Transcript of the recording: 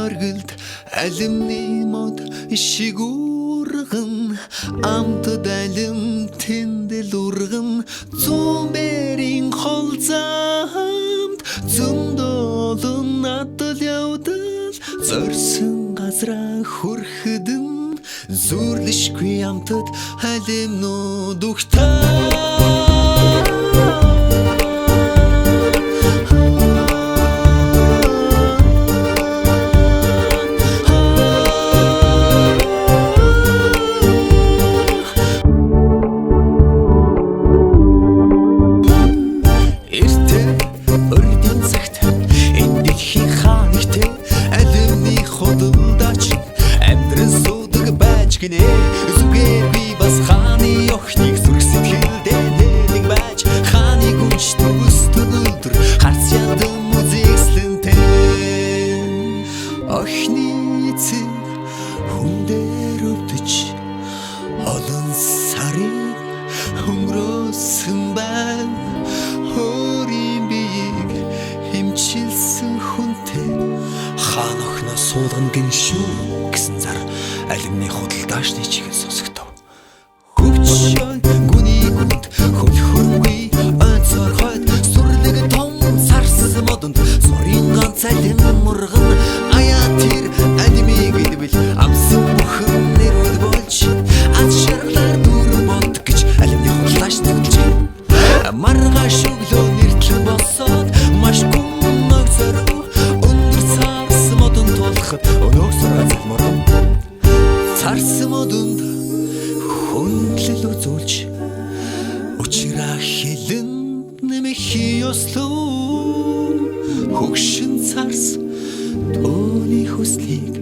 Оргилд алимны мод шиг урган, амтд алим тэндэл урган, зүүн бэрийн хол замд зөндөлөн надад явдал зорьсон газраа хүрэхэд нь зүрлэшгүй амтд алимнууд үхтаа. Эртээ өрдийн цагт энэ дэлхийн хаан ихтэй алимны худалдаач амьдран суудаг байж гинэ. Зүгээр би бас хааны охиныг зүрх сэтгэлдээ нэг байж хааны гүнж төгс төгөлдөр харц ядан үзэгслэнтэй. Охины эцэг хүн дээр өвдөж олон сарыг хөнгөрөөсөн байв. Өөрийн биеийг хэмчилсэн хүнтэй хаан охиноо суулгана гин шүү гэсэн зар алимны худалдаачны чигээр сонсогдов. Хөвч гүний гүнд хөл хөргүй ойцорхойд сүрлэг том царс модонд сурын ганц алим мурган аяа тэр алимыг идвэл амсан бүхэн нэрүүд болж аз жаргалаар дүүрэн болд гэж алимны худалдаач зөвлөжээ. Маргааш өглөө нэртлэн босоод маш гүн ногсоров өндөр царс модон тулахад өнөөх сураа залмурган царс модонд хүндлэл үзүүлж учраа хэлэн нэмэх ёслов. Хөгшин царс төөний хүслийг